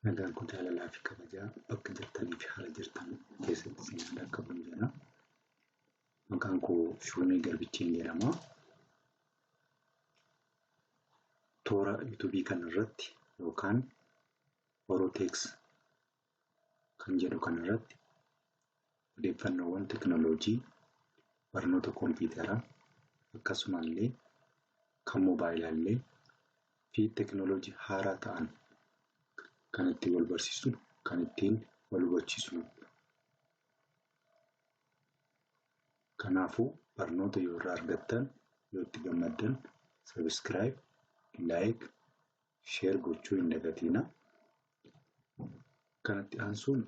Nagaan kun jaalalaa fi kabajaa bakka jirtanii fi haala jirtan keessatti isin qaqqabuun jedha. Maqaan koo Shuumee Garbicheen jedhama. Toora yuutuubii kanarratti yookaan Orotex kan jedhu kanarratti odeeffannoowwan teekinooloojii, barnoota kompiitaraa akkasumallee kan moobaayilaallee fi teekinooloojii haaraa ta'an kan ittiin wal barsiisnu, kan ittiin wal hubachiisnudha. Kanaafuu barnoota yoo irraa argattan, yoo itti gammaddan, sabiskiraayib, laayik, sheer gochuu hin dagatinaa. Kanatti aansuun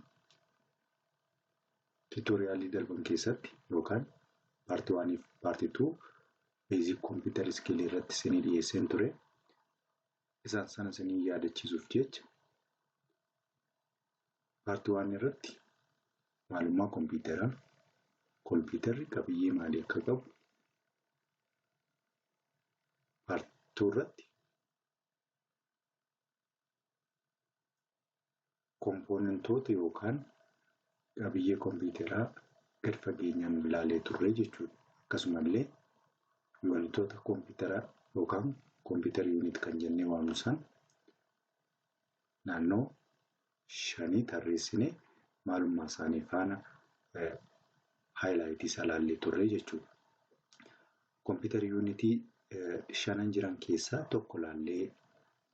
tiitoriyaalii darban keessatti yookaan paartii 1 fi paartii 2 beezik kompiitar iskiilii irratti isinii dhiyeesseen ture. Isaan sana isinii yaadachiisuuf jecha paartii 1 irratti maalummaa kompiitaraa, kompiitarri qabiyyee maalii akka qabu, paartii 2 irratti kompoonentoota yookaan qabiyyee kompiitaraa gad fageenyaan ilaalee turre jechuudha. Akkasumallee yuunitoota kompiitaraa yookaan kompiitar yuunit kan jennee waamnu san naannoo 5 tarreessinee maalummaa isaanii faana haayilaayitii isaa ilaallee turre jechuudha. Kompiitar yuunitii 5 jiran keessaa tokko ilaallee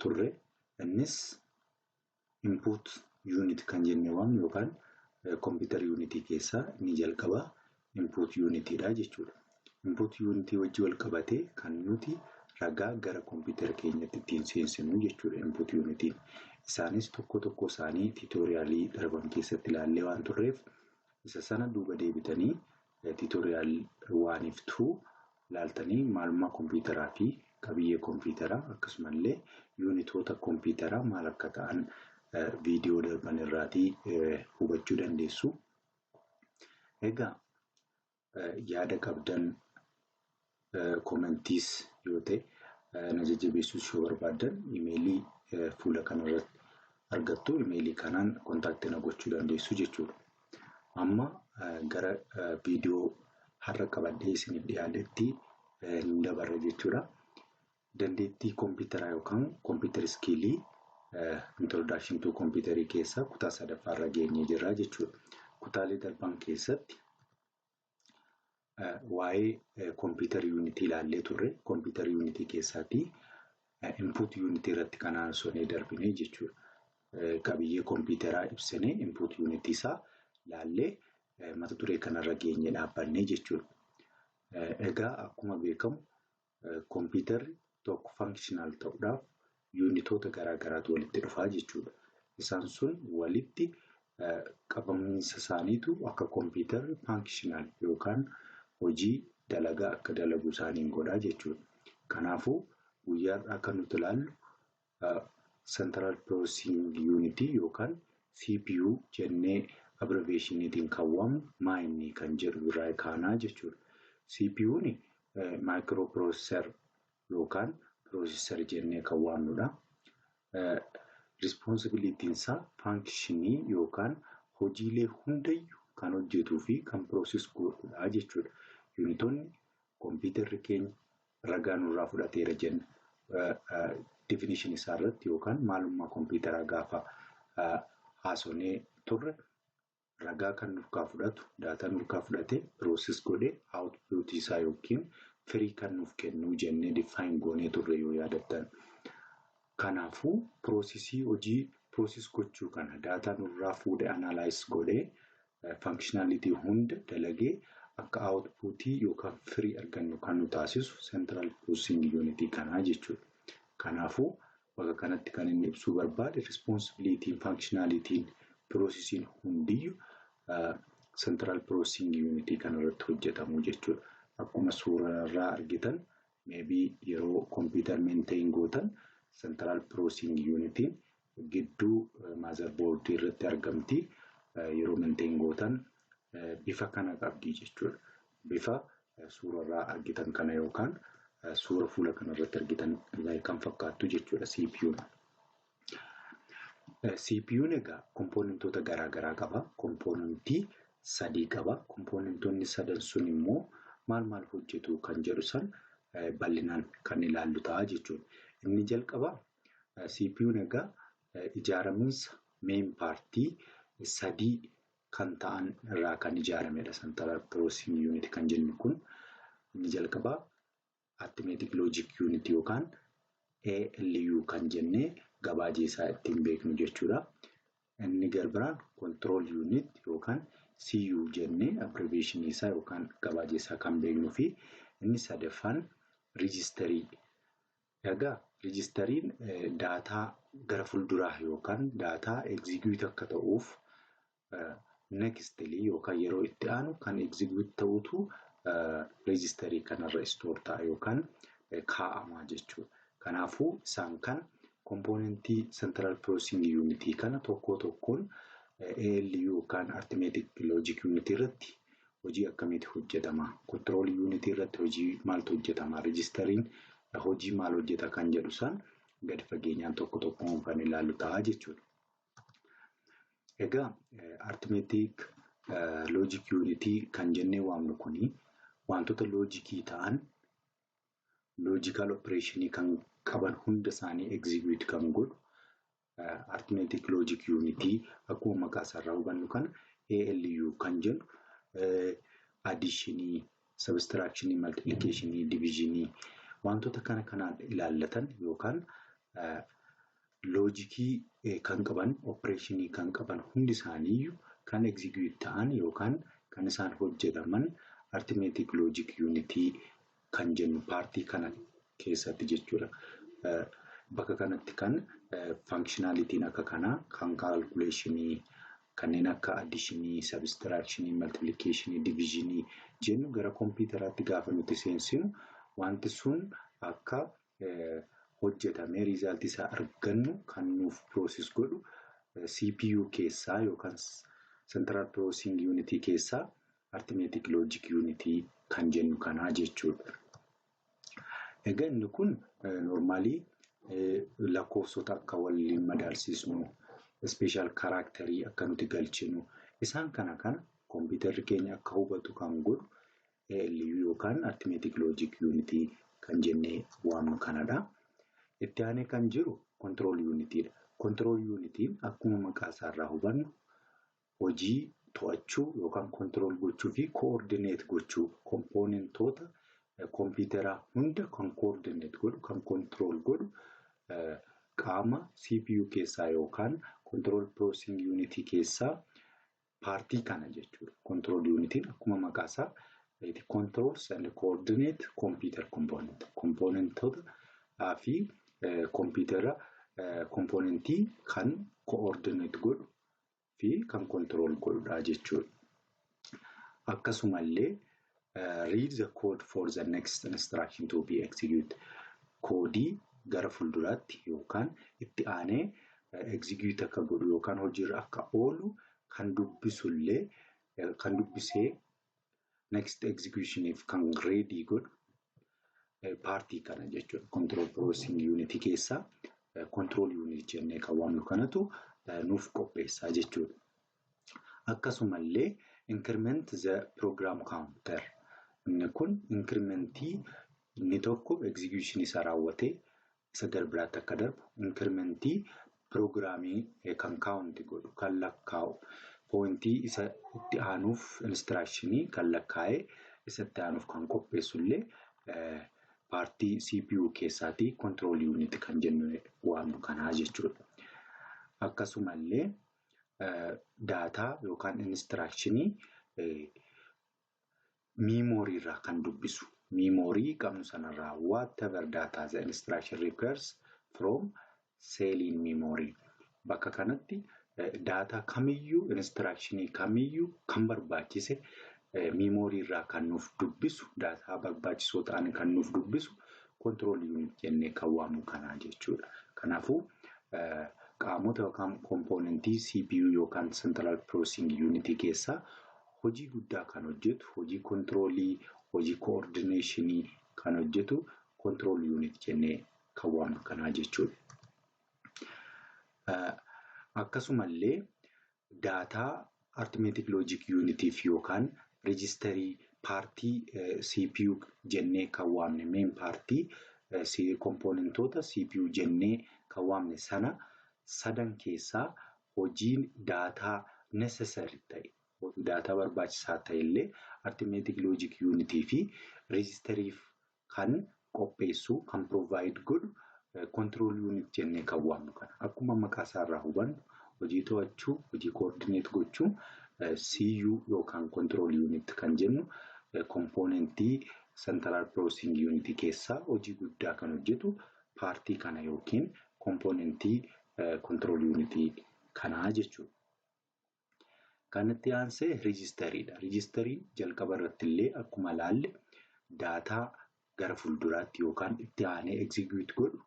turre. Innis input unit kan jennee waamnu yookaan kompiitar yuunitii keessaa inni jalqabaa input yuunitiidha jechuudha. Input yuunitii wajjin wal qabatee kan nuti ragaa gara kompiitara keenyatti ittiin seensinu jechuudha input yuunitiin. Isaanis tokko tokko isaanii tiitoriyaalii darban keessatti ilaallee waan turreef isa sana duuba deebitanii tiitoriyaal 1 fi 2 ilaaltanii maalummaa kompiitaraa fi qabiyyee kompiitaraa akkasumallee yuunitoota kompiitaraa maal akka ta'an viidiyoo darban irraatii hubachuu dandeessu. Egaa yaada qabdan koomentiis yoo ta'e na jajjabeessuus yoo barbaaddan imeelii fuula kanarratti argattu. Imeelii kanaan kontaaktii na gochuu dandeessu jechuudha. Amma gara viidiyoo har'a qabadhee isiniif dhiyaatetti hin dabarre jechuudha. Dandeettii kompiitaraa yookaan kompiitar iskiilii introduction to kompiitarii keessaa kutaa 3ffaarra geenyee jirra jechuudha. Kutaalee darban keessatti waa'ee kompiitar yuunitii ilaallee turre. Kompiitar yuunitii keessaatii input yuunitii irratti kan haasofnee darbine jechuudha. Qabiyyee kompiitaraa ibsinee input yuunitii isaa ilaallee mata duree kanarra geenyee dhaabbannee jechuudha. Egaa akkuma beekamu kompiitarri tokko functional ta'uudhaaf yuunitoota garaa garaatu walitti dhufaa jechuudha. Isaan sun walitti qabamiinsa isaaniitu akka kompiitarri functional yookaan hojii dalagaa akka dalagu isaaniin godhaa jechuudha. Kanaafuu guyyaa har'aa kan nuti ilaallu Central Processing Unit yookaan CPU jennee abbreviationiitiin kan waamnu maayinii kan jedhu irraa kaanaa jechuudha. CPU'n microprocessor yookaan processor jennee kan waamnudha. Responsibilitiin isaa functionii yookaan hojiilee hundayyuu kan hojjetuu fi kan process godhudha jechuudha. Yuunitoonni kompiitarri keenya ragaa nurraa fudhateera jenna. Definition isaa irratti yookaan maalummaa kompiitaraa gaafa haasofnee turre ragaa kan nurkaa fudhatu, daataa nurkaa fudhatee process godhee output isaa yookiin firii kan nuuf kennu jennee define goonee turre yoo yaadattan. Kanaafuu processii hojii process gochuu kana daataa nurraa fuudhee analyze godhee functionality hunda dalagee akka outputii yookaan firii argannu kan nu taasisu central processing unit kanaa jechuudha. Kanaafuu bakka kanatti kan inni ibsuu barbaade responsibilitiin functionalitiin processiin hundiyyuu central processing unit kanarratti hojjetamu jechuudha. Akkuma suuraa argitan maybe yeroo computer maintain gootan central processing unitiin gidduu motherboard irratti argamti. Yeroo maintain gootan bifa kana qabdi jechuudha. Bifa suurarraa argitan kana yookaan suura fuula kanarratti argitan kan fakkaattu jechuudha CPU'n. CPU'n egaa kompoonentoota garaa garaa qaba. Kompoonentii sadii qaba. Kompoonentoonni sadan sun immoo maal maal hojjetu kan jedhu san bal'inaan kan ilaallu ta'a jechuudha. Inni jalqabaa, CPU'n egaa ijaaraminsa main partii sadii kan ta'an irraa kan ijaaramedha. Central Processing Unit kan jennu kun inni jalqabaa Arithmetic Logic Unit yookaan ALU kan jennee gabaajee isaa ittiin beeknu jechuudha. Inni garbiraan Control Unit yookaan CU jennee abbreviation isaa yookaan gabaajee isaa kan beeknuu fi inni sadaffaan registerii. Egaa registeriin daataa gara fuulduraa yookaan daataa execute akka ta'uuf nextly yookaan yeroo itti aanu kan execute ta'utu registerii kanarra store ta'a yookaan kaa'ama jechuudha. Kanaafuu isaan kana kompoonentii Central Processing Unit kana tokko tokkoon ALU yookaan Arithmetic Logic Unit irratti hojii akkamiitu hojjetama? Control Unit irratti hojii maaltu hojjetama? Registeriin hojii maal hojjeta kan jedhu san gadi fageenyaan tokko tokkoon kan ilaallu ta'a jechuudha. Egaa Arithmetic Logic Unit kan jennee waamnu kuni wantoota loojikii ta'an, logical operation kan qaban hunda isaanii execute kan godhu Arithmetic Logic Unit, akkuma maqaa isaarraa hubannu kana ALU kan jennu additionii, subtractionii, multiplicationii, divisionii wantoota kana kanaan ilaallatan yookaan loojikii kan qaban, operationii kan qaban hundi isaaniiyyuu kan execute ta'an yookaan kan isaan hojjetaman Arithmetic Logic Unit kan jennu partii kana keessatti jechuudha. Bakka kanatti kan functionalityn akka kanaa kan calculationii kanneen akka additionii, subtractionii, multiplicationii, divisionii jennu gara kompiitaraatti gaafa nuti seensinu wanti sun akka hojjetamee resultii isaa argannu kan nuuf process godhu CPU keessaa yookaan Central Processing Unit keessaa Arithmetic Logic Unit kan jennu kanaa jechuudha. Egaa inni kun normalii lakkoofsota akka waliin madaalsisnu, special characterii akka nuti galchinu, isaan kana kana kompiitarri keenya akka hubatu kan godhu ALU yookaan Arithmetic Logic Unit kan jennee waamnu kanadha. Itti aanee kan jiru Control Unitidha. Control Unitiin akkuma maqaa isaarraa hubannu hojii to'achuu yookaan control gochuu fi coordinate gochuu, kompoonentoota kompiitaraa hunda kan coordinate godhu, kan control godhu qaama CPU keessaa yookaan Control Processing Unit keessaa partii kana jechuudha. Control Unitiin akkuma maqaa isaa it controls and coordinate computer component. Kompoonentoota fi kompiitara kompoonentii kan coordinate godhu fi kan control godhudha jechuudha. Akkasumallee read the code for the next instruction to be executed. Koodii gara fuulduraatti yookaan itti aanee execute akka godhu yookaan hojiirra akka oolu kan dubbisullee, kan dubbisee next executioniif kan ready godhu partii kana jechuudha. Control Processing Unit keessaa Control Unit jennee kan waamnu kanatu nuuf qopheessaa jechuudha. Akkasumallee increment the program counter. Inni kun incrementii inni tokko execution isaa raawwatee isa gara biraatti akka darbu incrementii piroogiraamii kan count godhu, kan lakkaa'u, pointii isa itti aanuuf instructionii kan lakkaa'ee isa itti aanuuf kan qopheessullee partii CPU keessaatii control unit kan jennu waamnu kanaa jechuudha. Akkasumallee daataa yookaan instructionii memory irraa kan dubbisu, memory qabnu sanarraa, whatever data the instruction requires from cell in memory. Bakka kanatti daataa kamiyyuu, instructionii kamiyyuu kan barbaachise memory irraa kan nuuf dubbisu, daataa barbaachisoo ta'an kan nuuf dubbisu control unit jennee kan waamnu kanaa jechuudha. Kanaafuu qaamota yookaan kompoonentii CPU yookaan Central Processing Unit keessaa hojii guddaa kan hojjetu, hojii controlii, hojii coordinationii kan hojjetu control unit jennee kan waamnu kanaa jechuudha. Akkasumallee daataa arithmetic logic unitiif yookaan registerii paartii CPU jennee kan waamne main paartii kompoonentoota CPU jennee kan waamne sana sadan keessaa hojiin daataa necessary ta'e daataa barbaachisaa ta'e illee arithmetic logic unitii fi registeriif kan qopheessu kan provide godhu control unit jennee kan waamnu kana. Akkuma maqaa isaarraa hubannu hojii to'achuu, hojii coordinate gochuu CU yookaan control unit kan jennu kompoonentii central processing unit keessaa hojii guddaa kan hojjetu paartii kana yookiin kompoonentii control unit kanaa jechuudha. Kanatti aansee registeriidha. Registeriin jalqaba irratti illee akkuma laalle daataa gara fuulduraatti yookaan itti aanee execute godhu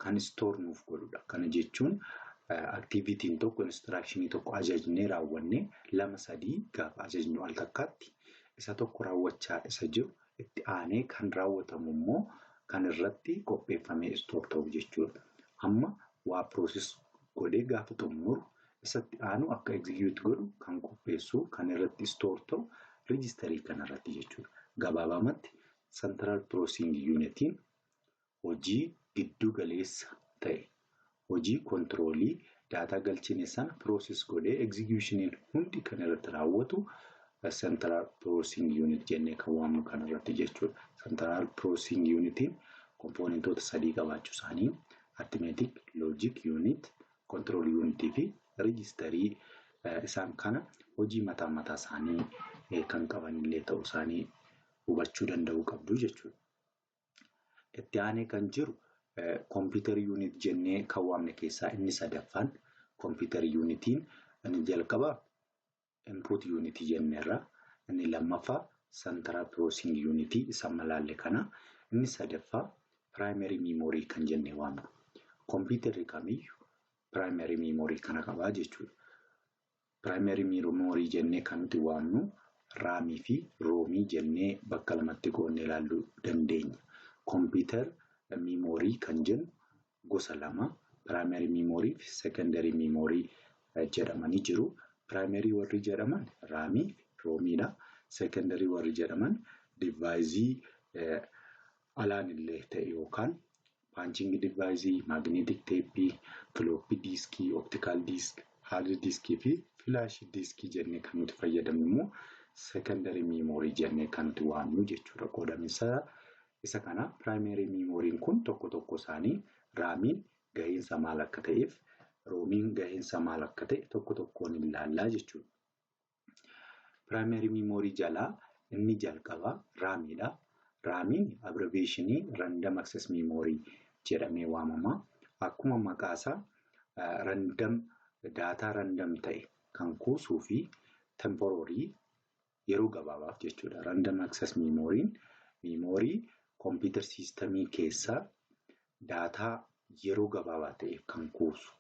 kan store nuuf godhudha. Kana jechuun activitiin tokko instructionii tokko ajajnee raawwannee 2 3 gaafa ajajnu al takkaatti isa tokko raawwachaa isa jiru itti aanee kan raawwatamu immoo kan irratti qopheeffamee store ta'u jechuudha. Amma waa process godhee gaafa xumuru isatti aanu akka execute godhu kan qopheessu kan irratti store ta'u registerii kanarratti jechuudha. Gabaabamatti central processing unitiin hojii giddu galeessa ta'e hojii kontiroolii daataa galchine sana process godhee executioniin hundi kan irratti raawwatu central processing unit jennee kan waamnu kanarratti jechuudha. Central processing unitiin kompoonentoota sadii qabaachuu isaanii arithmetic logic unit, control unit fi registerii isaan kana hojii mataa mataa isaanii kan qaban illee ta'uu isaanii hubachuu danda'uu qabdu jechuudha. Itti aanee kan jiru computer unit jennee kan waamne keessaa inni sadaffaan computer unitiin inni jalqabaa input unit jenneerra. Inni lammaffaa central processing unit isa malaalle kana. Inni sadaffaa primary memory kan jennee waamnu. Kompiitarri kamiyyuu primary memory kana qabaa jechuudha. Primary memory jennee kan nuti waamnu raamii fi roomii jennee bakka lamatti qoodnee ilaaluu dandeenya. Computer memory kan jennu gosa lama primary memory fi secondary memory jedhamanii jiru. Primary warri jedhaman raamii fi roomiidha. Secondary warri jedhaman divaayizii alaan illee ta'e yookaan punching divaayizii, magnetic teeppii, floppy diiskii, optical disk, hard diiskii fi flash diiskii jennee kan nuti fayyadamnu immoo secondary memory jennee kan nuti waamnu jechuudha. Qoodaminsa isa kana primary memoriin kun tokko tokko isaanii raamiin gaheensa maal akka ta'eef roomiin gaheensa maal akka ta'e tokko tokkoon ilaallaa jechuudha. Primary memory jalaa inni jalqabaa raamiidha. Raamiin abbreviationii random access memory jedhamee waamama. Akkuma maqaasaa random daataa random ta'e kan kuusuu fi temporary yeroo gabaabaaf jechuudha. Random access memoriin memorii computer systemii keessaa daataa yeroo gabaabaa ta'eef kan kuusu.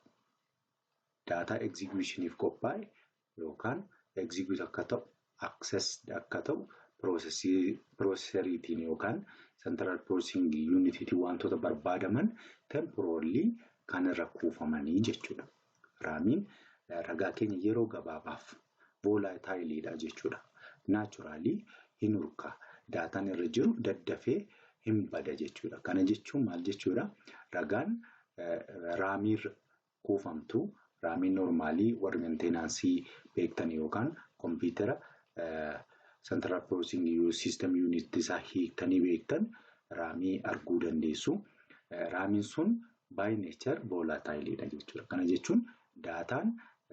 Daataa executioniif qophaa'e yookaan execute akka ta'u access akka ta'u pirooseseriitiin yookaan central processing unitiitiin wantoota barbaadaman temporarily kan irra kuufamanii jechuudha. Raamiin ragaa keenya yeroo gabaabaaf volatiliidha jechuudha. Naturally hin urkaa. Daataan irra jiru daddafee hin bada jechuudha. Kana jechuun maal jechuudha? Ragaan raamiirra kuufamtu raamiin normaalii warri maintenaansii beektan yookaan kompiitara central processing system unit isaa hiiktanii beektan raamii arguu dandeessu. Raamiin sun by nature volatiliidha jechuudha. Kana jechuun daataan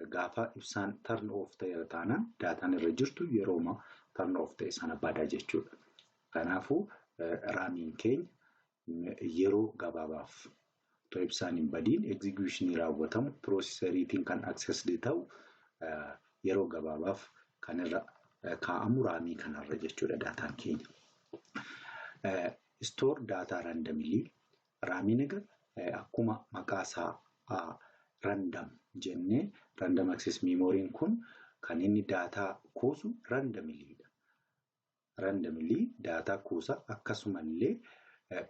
gaafa ibsaan turn off ta'e taanaan daataan irra jirtu yerooma turn off ta'e sana bada jechuudha. Kanaafuu raamiin keenya yeroo gabaabaaf otoo ibsaan hin badiin executionii raawwatamu pirooseseriitiin kan accessed ta'u yeroo gabaabaaf kan irra kaa'amu raamii kanarra jechuudha daataan keenya. Store data randomly raamiin egaa akkuma maqaa isaa random jennee random access memoriin kun kan inni daataa kuusu randomlyidha. Randomly daataa kuusa akkasumallee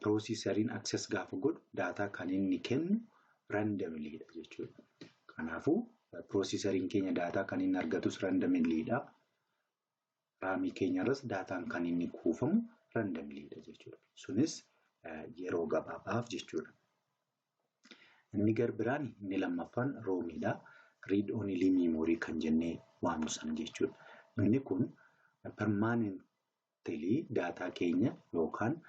pirooseseriin access gaafa godhu daataa kan inni kennu randomlyidha jechuudha. Kanaafuu processoriin keenya daataa kan inni argatus randomlydha. RAMii keenyarras daataan kan inni kuufamu randomlydha jechuudha. Sunis yeroo gabaabaaf jechuudha. Inni garbiraan inni lammaffaan ROMiidha. Read only memory kan jennee waamnu sana jechuudha. Inni kun permanently daataa keenya yookaan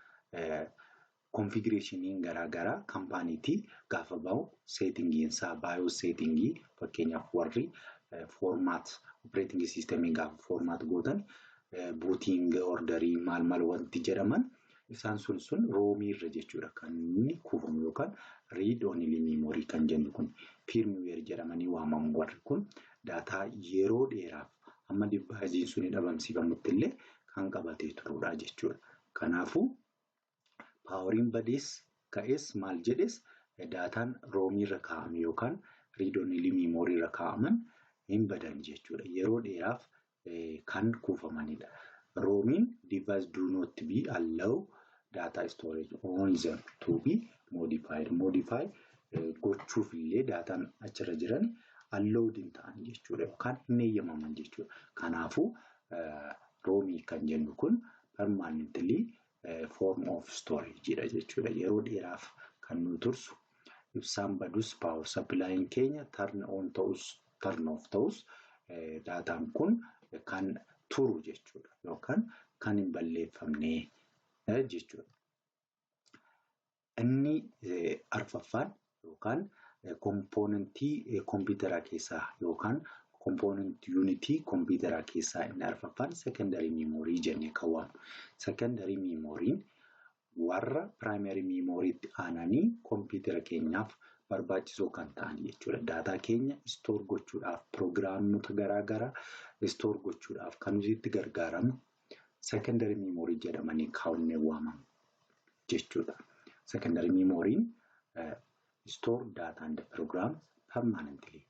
configurationiin garaagaraa kaampaaniitii gaafa bahu, settingiinsaa, BIOS settingii, fakkeenyaaf warri format operating systemii gaafa format gootan, booting orderii maal maal wanti jedhaman isaan sun ROMii irra jechuudha kan inni kuufamu, yookaan read only memory kan jennu kun firmware jedhamanii waamamu. Warri kun daataa yeroo dheeraaf hamma deviceiin sun dhabamsiifamutti illee kan qabatee turudha jechuudha. Kanaafuu poweriin badees ka'es maal jedhes daataan ROMii irra kaa'ame yookaan read only memory irra kaa'aman hin badan jechuudha. Yeroo dheeraaf kan kuufamanidha. ROMiin device do not be allow data storage on them to be modified. Modify gochuuf illee daataan achirra jiran allowed hin ta'an jechuudha yookaan hin eeyyamaman jechuudha. Kanaafuu ROMii kan jennu kun permanently form of storage dha jechuudha. Yeroo dheeraaf kan nu tursu, ibsaan badus, power supplyin keenya turn on ta'us, turn off ta'us, daataan kun kan turu jechuudha yookaan kan hin balleeffamne jechuudha. Inni arfaffaan yookaan componentii kompiitaraa keessaa yookaan componentii unitii kompiitaraa keessaa inni arfaffaan secondary memory jennee kan waamnu. Secondary memoryn warra primary memorytti aananii kompiitara keenyaaf barbaachisoo kan ta'an jechuudha. Daataa keenya store gochuudhaaf, piroogiraamota garaagaraa store gochuudhaaf kan nuti itti gargaaramnu secondary memory jedhamanii kaawwannee waamamu jechuudha. Secondary memoryn store data and program permanently.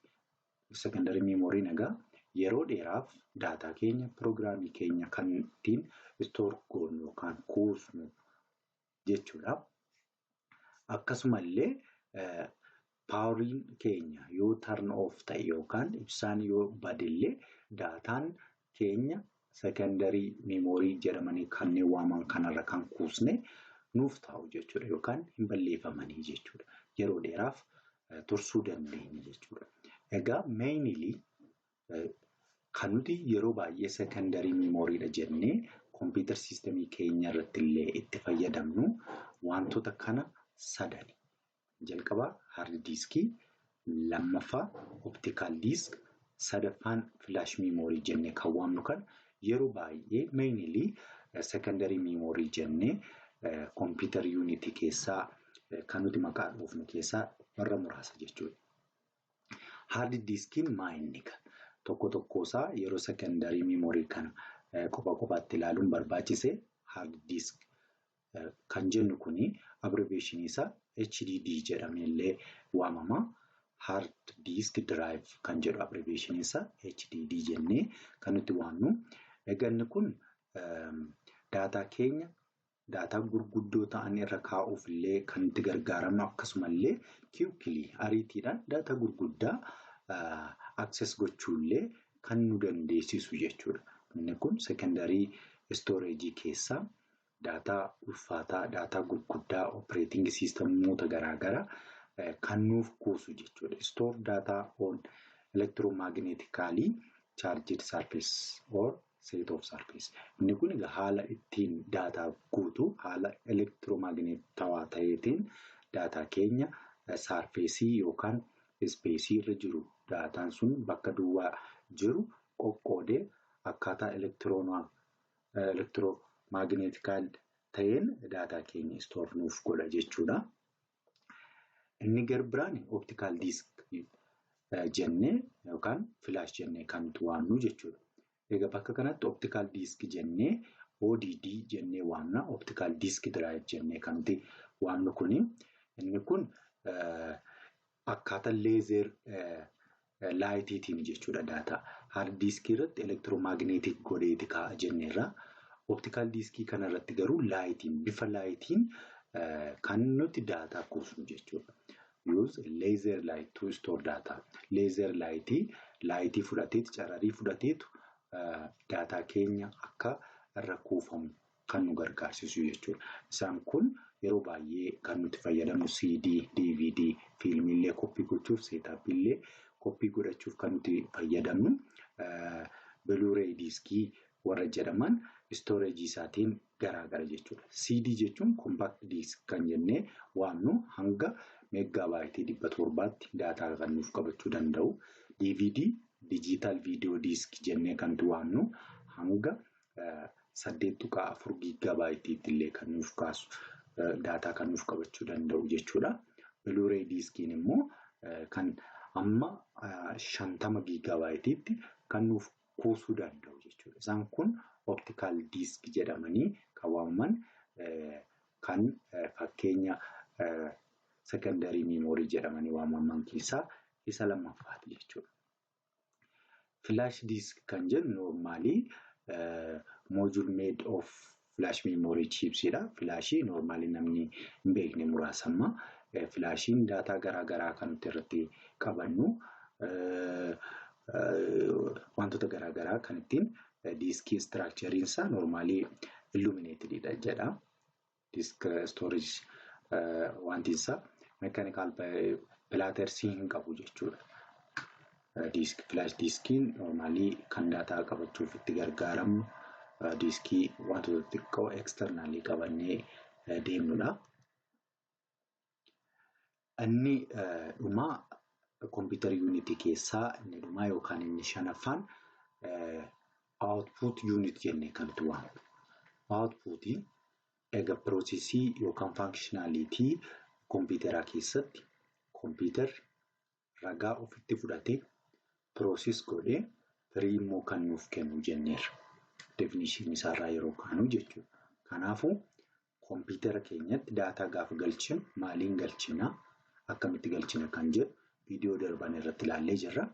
Secondary memoryn egaa yeroo dheeraaf daataa keenya, piroogiraamii keenya kan ittiin store goonu yookaan kuusnu jechuudha. Akkasumallee poweriin keenya yoo turn off ta'e yookaan ibsaan yoo badellee daataan keenya secondary memory jedhamanii kanneen waaman kanarra kan kuusne nuuf taa'u jechuudha yookaan hin balleeffamanii jechuudha. Yeroo dheeraaf tursuu dandeenya jechuudha. Egaa mainly kan nuti yeroo baay'ee secondary memorydha jennee computer systemii keenya irratti illee itti fayyadamnu wantoota kana sadani. Jalqabaa hard diskii, lammaffaa optical disk, sadaffaan flash memory jennee kan waamnu kan yeroo baay'ee mainly secondary memory jennee computer unitii keessaa kan nuti maqaa dhoofnu keessaa warra muraasa jechuudha. Hard diskiin maa inni tokko tokkosaa yeroo secondary memory kana kopha kophaatti ilaaluun barbaachise? Hard disk kan jennu kuni abbreviationii isaa HDD jedhamee illee waamama. Hard disk drive kan jedhu abbreviationii isaa HDD jennee kan nuti waamnu. Egaa inni kun daataa keenya, daataa gurguddoo ta'an irra kaa'uuf illee kan itti gargaaramnu, akkasumallee quickly, ariitiidhaan daataa gurguddaa access gochuu illee kan nu dandeessisu jechuudha. Inni kun secondary storage keessaa daataa ulfaataa, daataa gurguddaa, operating systemoota garaagaraa kan nuuf kuusu jechuudha. Store data on electromagnetically charged surface or set of surface. Inni kun egaa haala ittiin daataa guutu, haala elektiromagneetawaa ta'eetiin daataa keenya surfaceii yookaan spaceii irra jiru, daataan sun bakka duwwaa jiru qoqqoodee akkaataa electromagnetical ta'een daataa keenya store nuuf godha jechuudha. Inni garbiraan optical disk jennee yookaan flash jennee kan nuti waamnu jechuudha. Egaa bakka kanatti optical disk jennee, ODD jennee waamna. Optical disk drive jennee kan nuti waamnu kuni, inni kun akkaataa laser lightiitiin jechuudha daataa. Hard diskii irratti electromagnetic godheeti kaa'a jenneerra. Optical diskii kanarratti garuu lightiin, bifa lightiin kan nuti daataa kuusnu jechuudha. Use laser light to store data. Laser lightii fudhateetu, cararii fudhateetu daataa keenya akka irra kuufamu kan nu gargaarsisu jechuudha. Isaan kun yeroo baay'ee kan nuti fayyadamnu CD, DVD, fiilmiillee koppii gochuuf, seetaapiillee koppii godhachuuf kan nuti fayyadamnu Blu-ray diiskii warra jedhaman istooreejii isaatiin garaagara jechuudha. CD jechuun compact disk kan jennee waamnu hanga meeggaabaaytii 700tti daataa kan nuuf qabachuu danda'u. DVD digital video disk jennee kan nuti waamnu hanga 8.4 giigaabaayitiitti illee kan nuuf kaasu, daataa kan nuuf qabachuu danda'u jechuudha. Blu-ray diiskiin immoo kan amma 50 giigaabaayitiitti kan nuuf kuusuu danda'u jechuudha. Isaan kun optical disk jedhamanii kan waamaman, kan fakkeenya secondary memory jedhamanii waamaman keessaa isa lammaffaati jechuudha. Flash disk kan jennu normally module made of flash memory chipsidha. Flashii normally namni hin beekne muraasamma. Flashiin daataa garaagaraa kan nuti irratti qabannu, wantoota garaagaraa kan ittiin diiskii structureiin isaa normally illuminatedidha jedha. Disk storage wanti isaa mechanical plattersii hin qabu jechuudha. Flash diiskiin normally kan daataa qabachuuf itti gargaaramnu, diiskii wantoota xixiqqoo externalii qabannee deemnudha. Inni dhumaa kompiitara yuunitii keessaa inni dhumaa yookaan inni shanaffaan output unit jennee kan nuti waamnu. Outputiin egaa processii yookaan functionality kompiitaraa keessatti kompiitarri ragaa ofitti fudhatee, process godhee, firii immoo kan nuuf kennu jenneerra. Definitionii isaarraa yeroo kaanu jechuudha. Kanaafuu kompiitara keenyatti daataa gaafa galchinu maaliin galchinaa, akkamitti galchina kan jedhu viidiyoo darban irratti ilaallee jirra.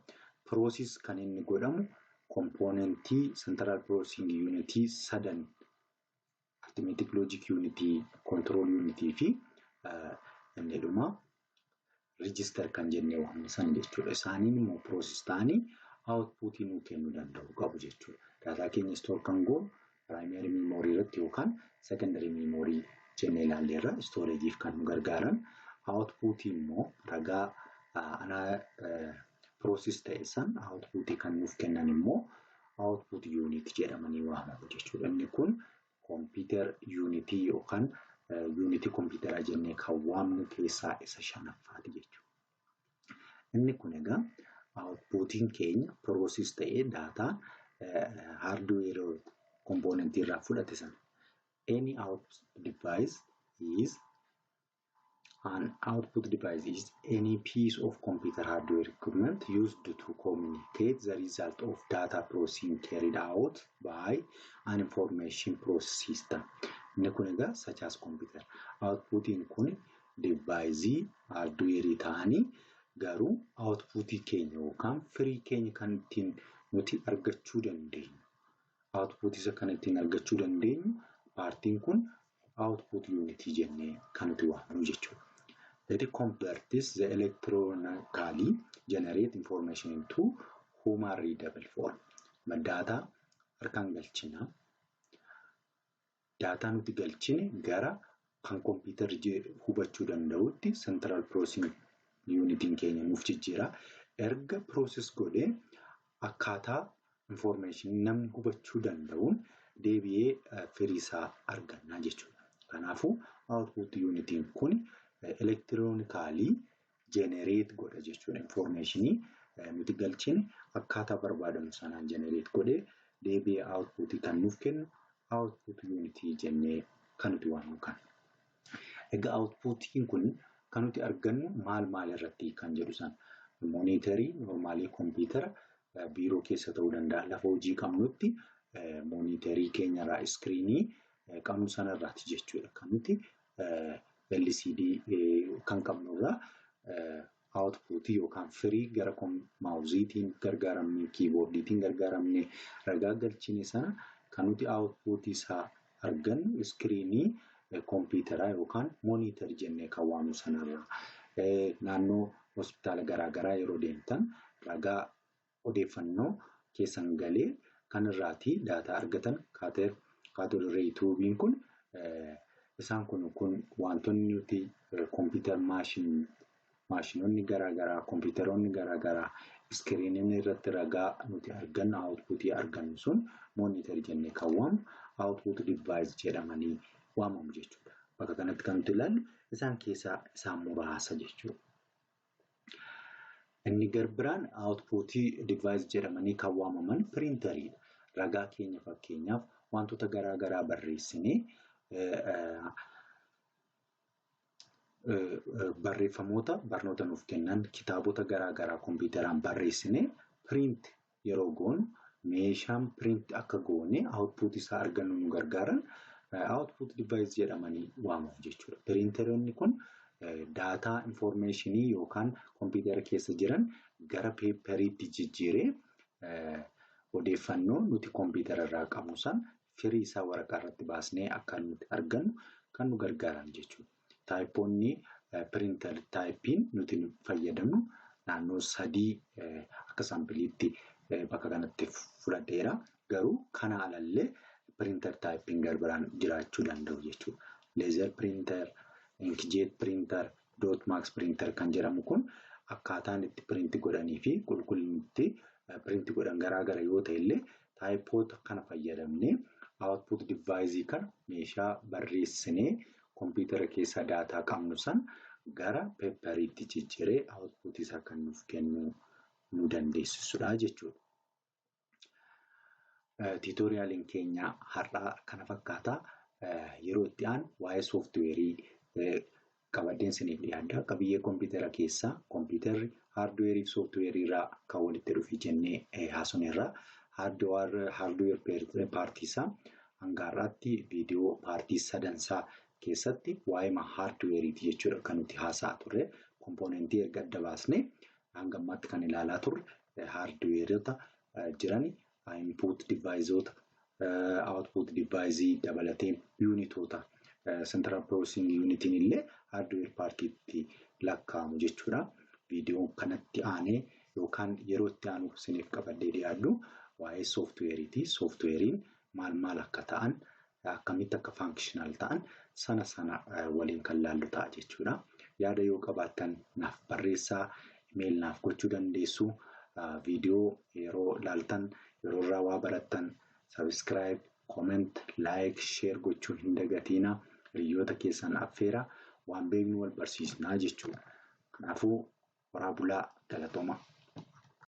Process kan inni godhamu componentii central processing unitii sadan, arithmetic logic unitii, control unitii fi inni dhumaa register kan jennee waamnu san jechuudha. Isaaniin immoo process ta'anii outputii nuu kennuu danda'u qabu jechuudha. Daataa keenya store kan goonu primary memory irratti yookaan secondary memory jennee ilaalleerra, storageiif kan nu gargaaran. Outputii immoo ragaa process ta'e san outputii kan nuuf kennan immoo output unit jedhamanii waamamu jechuudha. Inni kun computer unitii yookaan yuunitii kompiitaraa jennee kan waamnu keessaa isa shanaffaati jechuudha. Inni kun egaa outputiin keenya process ta'ee daataa hardware componentii irraa fudhate sana. Any output device is An output device is any piece of computer hardware equipment used to communicate the result of data processing carried out by an information process system. Inni kun egaa such as computer. Outputiin kun deviceii hardware ta'anii garuu outputii keenya yookaan firii keenya kan ittiin nuti argachuu dandeenyu. Output isa kan ittiin argachuu dandeenyu partiin kun output unit jennee kan nuti waamnu jechuudha. It converts the electronically generate information into human readable form. Daataa harkaan galchina. Daataa nuti galchine gara kan kompiitarri hubachuu danda'utti central processing unitiin keenya nuuf jijjiira. Erga process godhee akkaataa information namni hubachuu danda'uun deebi'ee firii isaa argannaa jechuudha. Kanaafuu output unitiin kun electronically generate godha jechuudha. Informationii nuti galchine akkaataa barbaadamu sanaan generate godhee deebi'ee outputii kan nuuf kennu output unitii jennee kan nuti waamnu kana. Egaa outputiin kun kan nuti argannu maal maal irratti kan jedhu sana, monitorii normalii kompiitara biiroo keessa ta'uu danda'a, lafa hojii qabnutti monitorii keenyarraa, screenii qabnu sanarraati jechuudha. Kan nuti LCD kan qabnurraa outputii yookaan firii gara mouseiitiin gargaaramne, keyboardiitiin gargaaramne ragaa galchine sana kan nuti outputii isaa argannu screenii kompiitaraa yookaan monitor jennee kan waamnu sanarraa Naannoo hospitaala garaagaraa yeroo deemtan ragaa odeeffannoo keessan galee kan irraatii daataa argatan cathode ray tuubiin kun isaan kun wantoonni nuti kompiitar maashinoonni garaagaraa kompiitaroonni garaagaraa iskiriiniin irratti ragaa nuti argannu outputii argannu sun monitor jennee kan waamnu output device jedhamanii waamamu jechuudha. Bakka kanatti kan nuti ilaallu isaan keessaa isaan muraasa jechuudha. Inni garbiraan outputii device jedhamanii kan waamaman piriintariidha. Ragaa keenya fakkeenyaaf wantoota garaagaraa barreessinee barreeffamoota barnoota nuuf kennan kitaabota garaagaraa kompiitaraan barreessinee print yeroo goonu meeshaan print akka goone output isaa argannu nu gargaaran output device jedhamanii waamamu jechuudha. Piriintaroonni kun daataa infoormeeshinii yookaan kompiitara keessa jiran gara peeperiitti jijjiiree odeeffannoo nuti kompiitara irraa qabnu san firii isaa waraqaa irratti baasnee akka nuti argannu kan nu gargaaran jechuudha. Taayipoonni piriintar taayipiin nuti fayyadamnu naannoo 3 akka saampiliitti bakka kanatti fudhadheera. Garuu kana alallee piriintar taayipiin garbiraan jiraachuu danda'u jechuudha. Leezer piriintar, inkjet piriintar, doot maaks piriintar kan jedhamu kun akkaataan itti piriinti godhanii fi qulqullinni itti piriinti godhan garaagara yoo ta'e illee taayipoota kana fayyadamnee output device kana meeshaa barreessinee kompiitara keessa daataa qabnu san gara peeperiitti jijjiiree output isaa kan nuuf kennu nu dandeessisudha jechuudha. Tiitoriyaliin keenya har'aa kana fakkaata. Yeroo itti aanu waa'ee sooftiweerii qabadheen isiniif dhiyaadha. Qabiyyee kompiitara keessaa kompiitarri haardweerii fi sooftiweerii irraa kan walitti dhufe jennee haasofneerra. Haardweer paartii isaa hanga har'aatti viidiyoo paartii sadansaa keessatti waa'ee haardweeriiti jechuudha kan nuti haasa'aa turre. Kompoonentii erga adda baasnee hanga ammaatti kan ilaalaa turre haardweerota jiran input deviceota, output device dabalatee yuunitoota central processing unitiin illee hardware paartiitti lakkaa'amu jechuudha. Viidiyoon kanatti aanee yookaan yeroo itti aanu isiniif qabadhee dhiyaadhu waa'ee sooftiweeriiti. Sooftiweeriin maal maal akka ta'an akkamitti akka faankishinaal ta'an sana sana waliin kan laallu ta'a jechuudha. Yaada yoo qabaattan naaf barreessaa, imeel naaf gochuu dandeessu. Viidiyoo yeroo laaltan yeroo irraa waa barattan sabiskiraayib, kooment, laayik, sheer gochuu hin dagatiina. Hiriyoota keessan affeera waan beeknu wal barsiisnaa jechuudha. Kanaafuu horaa bulaa galatooma.